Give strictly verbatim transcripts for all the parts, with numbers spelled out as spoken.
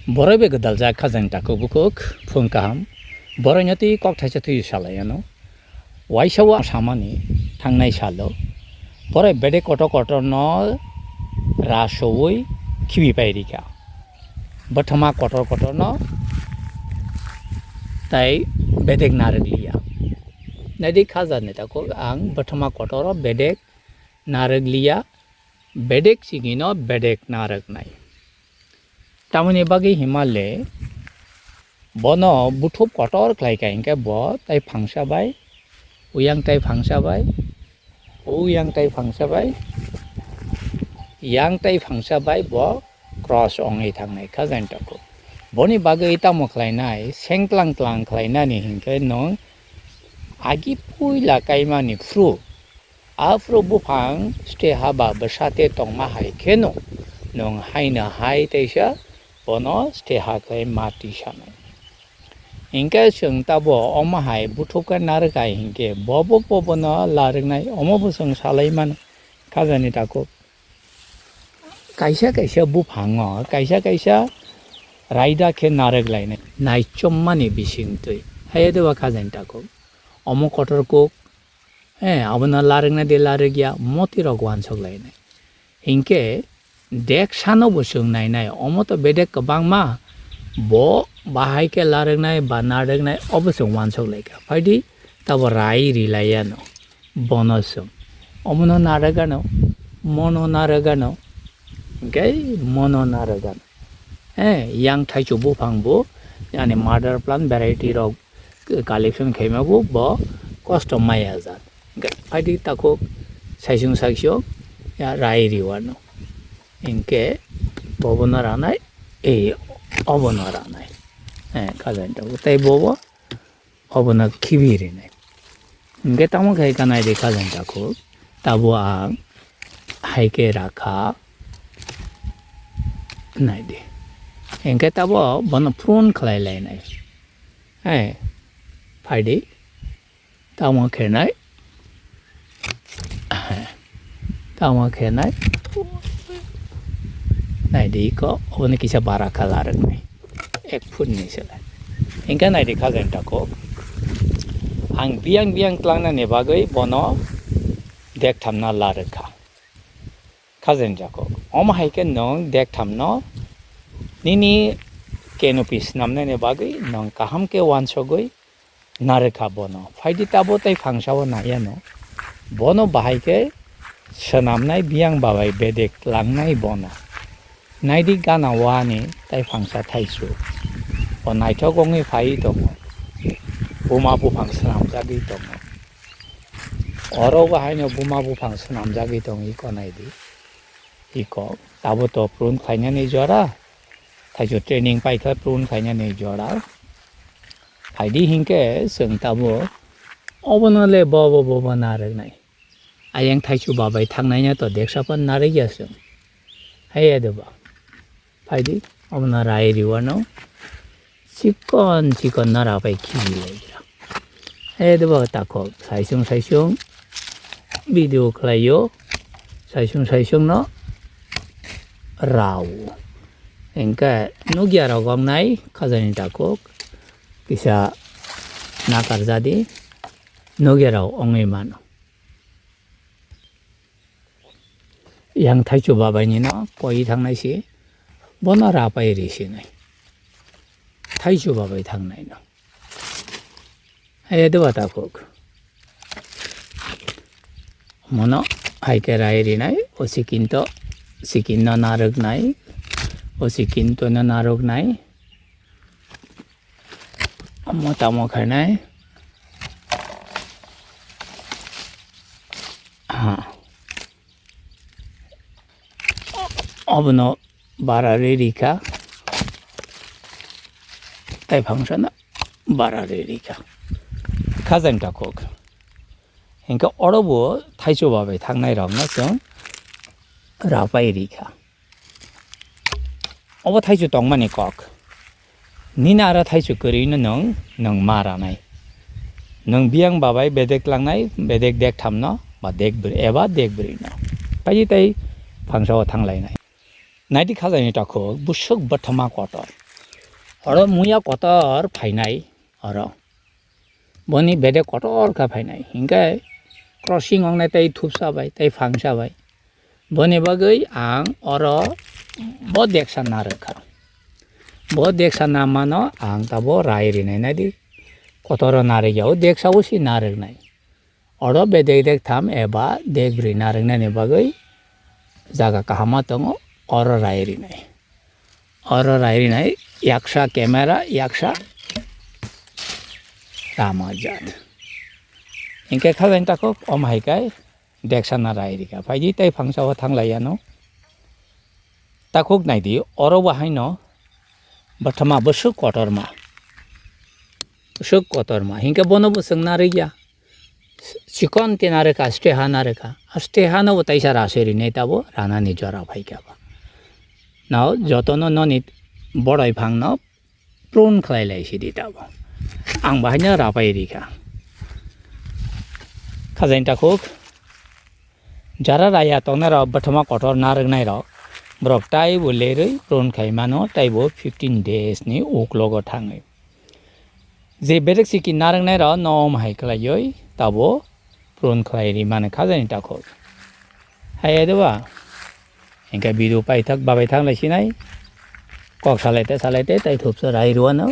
Boroi bai gwdaljak khajani takhuk bukhuk phung kaham. Boroino twi kok thaisa twi salai ano. Waisa o samani thangnai salo. Boroi bedek kotor kotorno ra soui khibi pai rikha. Bwthoma kotor kotorno tai bedek narwk liya. Naidi khajani takhuk ang bwthoma kotoro bedek narwk liya. Bedek chigino bedek narwknai. Tamoni bagwi hima le bono buthup kotor khlai kha hinkhe bo tai phangsa bai, uyang tai phangsa bai, uyang tai phangsa bai, yang tai phangsa bai bo cross ongwi thangnai khajani takhuk. Boni bagwi tamo khlainai, sengtlang tlang khlainani hinkhe nwng agi puila kaimani phuru. Aphuru buphang steha ba bwsate tongma hai kheno nwng haino hai teisa bono steha khlai ma tisanai. Hinkhe chwng tabo omo hai buthubkhe narwk hai hinkhe bobo bobono larwknai omobo chwng salai mano khajani takhuk. Kaisa kaisa buphango kaisa kaisa raida khe narwk lainai naichommani bisingtwi. Hayadeba khajani takhuk omo kotor kuk. Eh, abono larwknai de larwkya, motirok wansok lainai. Hinkhe, dek sano bo chwng nainai, omo to bedek kwbangma, bo bahai khe larwknai ba narwknai, obo chwng wansok laikha. Phaidi, tabo rai ri laiyano, bono chwng. Omono narwk ano, mono narwk ano, hinkhe mono narwk ano. Eh, yang thaichuk buphang bo, yani mother plant variety rok collection khaima bo, bo kosto maya jat. Hinkhe phaidi takhuk saisung saisung ya rai riwano. Hinkhe bobono ranai, ei obono ranai. Eh, khajani takhuk. Tei bobo obono khibi rinai. Hinkhe tamo khai kanai de khajani takhuk. Tabo ang hai khe rakha. Naidi. Hinkhe tabo bono prune khlai lainai. Hai, phaidi. Tamo khenai. Tamo khenai. Naidi ko, oboni kisa bara kalar ni. Ek foot ni sele. Hinkhe naidi khajani takhuk. Ang biyang biyang tlangnani bagwi bono dek thamna larwkha. Khajani takhuk. Omo hai khe nwng dek thamno nini canopy swnamnani bagwi nwng kaham khe wansogwi narwkha bono. Phaidi tabo tei phangsao naiyano. Bono bahai khe swnamnai biyang babai bedek langnai bono. Naidi gana wani tei phangsa thaichuk. Bo naithok wngwi phaiwi tongo. Buma buphang swnamjagwi tongo. Oro bo haino buma buphang swnamjagwi tong iko naidi. Iko tabo to prune khlainani jora. Thaichuk training paikha prune khlainani jora. Phaidi hinkhe chwng tabo obono le bobo bobo narwknai. Ayang thaichuk babai thangnaina to deksa phan narwkya chwng. Haiya deba. Phaidi, omono rai riwano chikon chikon no rapai khibi laikha. He deba takhuk saisung saisung video khlaio, saisung saisung no rao. Hinkhe nukya rok wngnai khajani takhuk kisa nakar jadi nukya rok wngwi mano. Yang thaichuk babai ni no koi thangnai si, bono rapai ri sinai. Thaichuk babai thangnai no. Hai deba takhuk. Mono hai khe rai rinai, o sikin to, sikin no narwknai, o sikin to no narwknai. Omo tamo khainai. Ha. Obono bara ri rikha. Tai phangsano bara ri rikha. Khajani takhuk. Hinkhe oro bo thaichuk babai thangnai rokno chwng rapai rikha. Obo thaichuk tongmani kok. Nini aro thaichuk kwrwino nwng, nwng ma ranai. Nwng biyang babai bedek langnai, bedek dek thamno, ba dek br-, eba dek brwino. Paidi tai phangsao thanglainai. Naidi khajani takhuk, busuk bwthoma kotor. Oro muya kotor phainai oro. Boni bedek kotor kha phainai. Hinkhe crossing wngnai tei thupsa bai, tei phangsa bai. Boni bagwi ang oro bo deksa narwk kha. Bo deksa nammano ang tabo rai rinai naidi. Kotoro narwk ya, o deksa o si narwknai. Oro bedek dektham eba dekbrwi narwknani bagwi jaga kahama tongo, oro rai rinai. Oro rai rinai yaksa camera, yaksa rama jat. Hinkhe khajain takhuk om hai kai deksa na rai rikha. Phaidi tei phangsa o thanglai yano. Takhuk naidi, oro bo haino bwthama bwswk kotorma. Bwswk kotorma. Hinkhe bono bo chwng narwk ya. Chikon khe narwkha, aste ha narwkha. Aste hano bo taisa rasoi rinai tabo ranani jora phaikha ba. Nao jotono noni bodoi phangno prune khlai lai sidi tabo. Ang bahaino rapai rikha. Khajain takhuk. Jara raya tongnai rok bwthama kotor narwknai rok. Borok taibo lerwi prune khai mano, taibo fifteen days ni uklogo thangwi. Je bedek siki narwknai rok nom hai khlaiwi tabo prune khlai ri mani khajaini takhuk. Hai de ba? Hinkhe video paithak babai thang lai sinai. Kok salai te salai te tai thupsa rai rwano.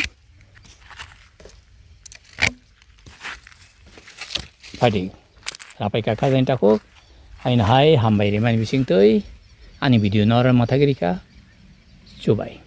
Phaidi. Rapai kha khajaini takhuk. Haino hai hambai rimani bisingtwi ani video no oro mwthagwi rikha. Chubai.